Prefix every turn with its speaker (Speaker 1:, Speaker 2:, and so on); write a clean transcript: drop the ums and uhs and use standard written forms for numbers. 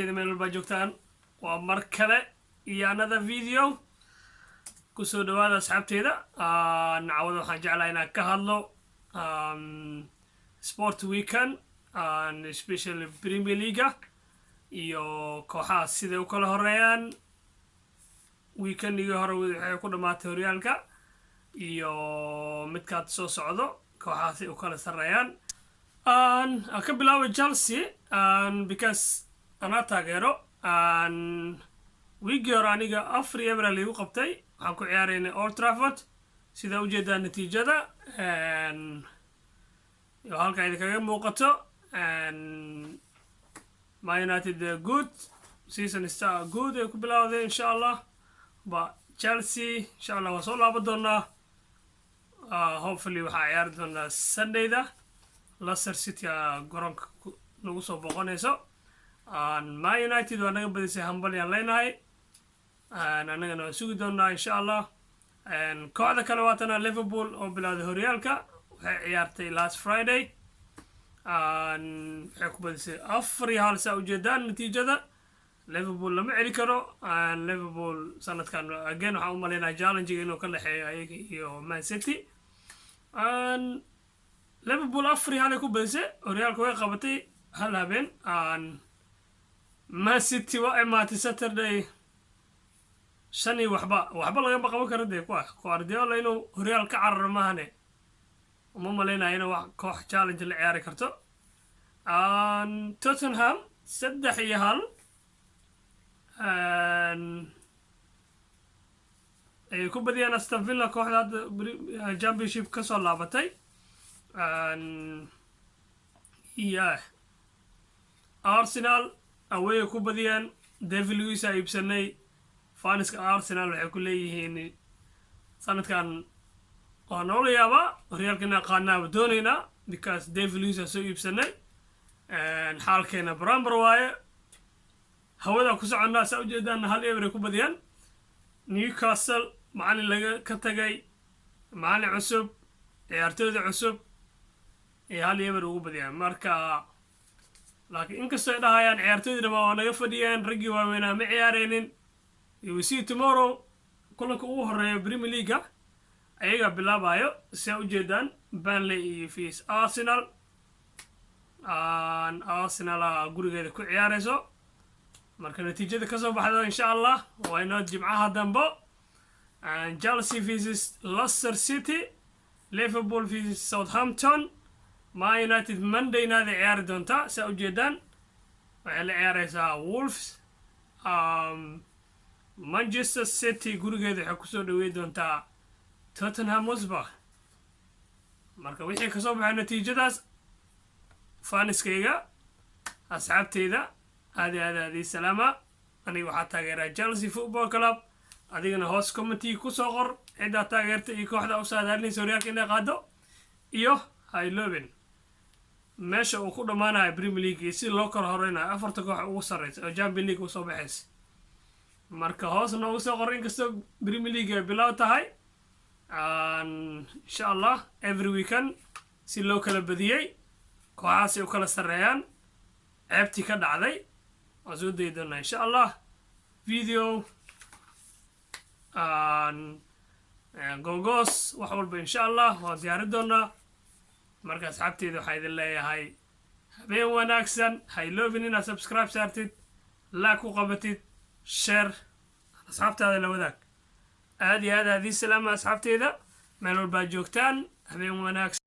Speaker 1: Asxaabteeda, meel walbaa joogtaan, waa mar kale iyo another video. Kusoo dhawaada, asxaabteeda. Nacawada waxaan jeclahay inaan ka hadlo sport weekend and especially Premier League-a iyo kooxaha siday u kala horeeyaan. Weekendigii hore waxay ku dhamaatay horyaalka iyo midkaad soo socdo, kooxahaasay u kala sarreeyaan. Aan ka bilaabay Chelsea because anaa taageero. Wiigii hore aniga 4-0 liigu qabtay. Waxaan ku ciyaaraynay Old Trafford. Sidaa ujeedaa natiijada iyo halka idinkaga muuqato, Man United good season star good ay ku bilowday, insha Allah. Ba Chelsea, insha Allah, waan soo laaban doonaa. Hopefully waxaa ciyaari doonaa Sundayda Leicester City garoonka nagu soo booqanayso. Man United waa naga badisay, hambalyaan leenahay. Annagana waan sugi doonaa, insha Allah. Kooxda kale waatana Liverpool oo bilowday horyaalka. Waxay ciyaartay last Friday, waxay ku badisay 4-1. Saa ujeedaan natiijada, Liverpool lama celi karo. Liverpool sanadkan again waxaan u malaynaya challenge-ga inuu ka dhexeeyo ayaga iyo Man City. Liverpool 4-1 ay ku badisay, horyaalka way qabatay hal habeen. Man City waa imaatay Saturday shan iyo waxba. Waxba lagama qaban karo dee. Kuwa Guardiola inuu horyaal ka cararo maahane, uma malaynayo inuu wax koox challenge la ciyaari karto. Tottenham 3-1 ayay ku badiyaan Aston Villa, kooxda hadda Championship ka soo laabatay. Yeah, Arsenal away ku badiyeen. David Luiz aa iibsanay. Fans-ka Arsenal waxay ku leeyihiin sanadkan waa noola yaabaa horyaalka inaan qaadnaaba doonaynaa because David Luiz aa soo iibsanay. Xaalkeena bramber waaye, hawada ku soconnaa. Saa ujeedaana, 1-0 ay ku badiyaan. Newcastle macalin laga ka tagay, macalin cusub, ciyaartooyda cusub iyo 1-0 ugu badiyaan. Marka laakiin inkastoo ay dhahayaan ciyaartooydii dhamaa waa naga fadhiyeen, raggii waaweynaa ma ciyaareynin. You will see tomorrow kulanka ugu horeeya Premier League-a ayagaa bilaabayo. Si a ujeedaan, Burnley iyo vs Arsenal. Arsenal a gurigeeda ku ciyaareyso. Marka natiijada kasoo baxdo, insha Allah, waa inoo Jimcaha dambo. Chelsea vs Leicester City, Liverpool vs Southampton. Man United Monday naaday ciyaari doontaa. Saa ujeedaan, waxay la ciyaareysaa Wolves. Manchester City gurigeeda waxay kusoo dhawey doontaa Tottenham Hotspur. Marka wixii kasoo baxay natiijadaas, fans-kayga, asxaabteyda, aad iyo aad aad ii salaama. Aniga waxaa taageeraa Chelsea Football Club. Adigana hoos comment-ii kusoo qor ciddaa taageerta iyo kooxda u saadaalinaysa horyaalka inay qaado, iyo ha iloobin meesha uu ku dhammaanayo Premier League iyo si loo kala horeynayo afarta koox ugu sarreysa oo Champion League usoo baxaysa. Marka hoos noogu soo qor. Inkastoo Premier League ay bilow tahay, insha Allah, every weekend si loo kala badiyey, kooxahaasay u kala sarreeyaan, ceebtii ka dhacday waan soo dayi doonaa, insha Allah. Video googos wax walba, insha Allah, waan diyaari doonaa. Marka asxaabteyda, waxaa idin leeyahay habeen wanaagsan. Ha iloobin inaad subscribe saartid, like ku qabatid, share, asxaabtaada la wadaag. Aad iyo aad aad ii salaama, asxaabteyda, meel walbaad joogtaan. Habeen wanaagsan.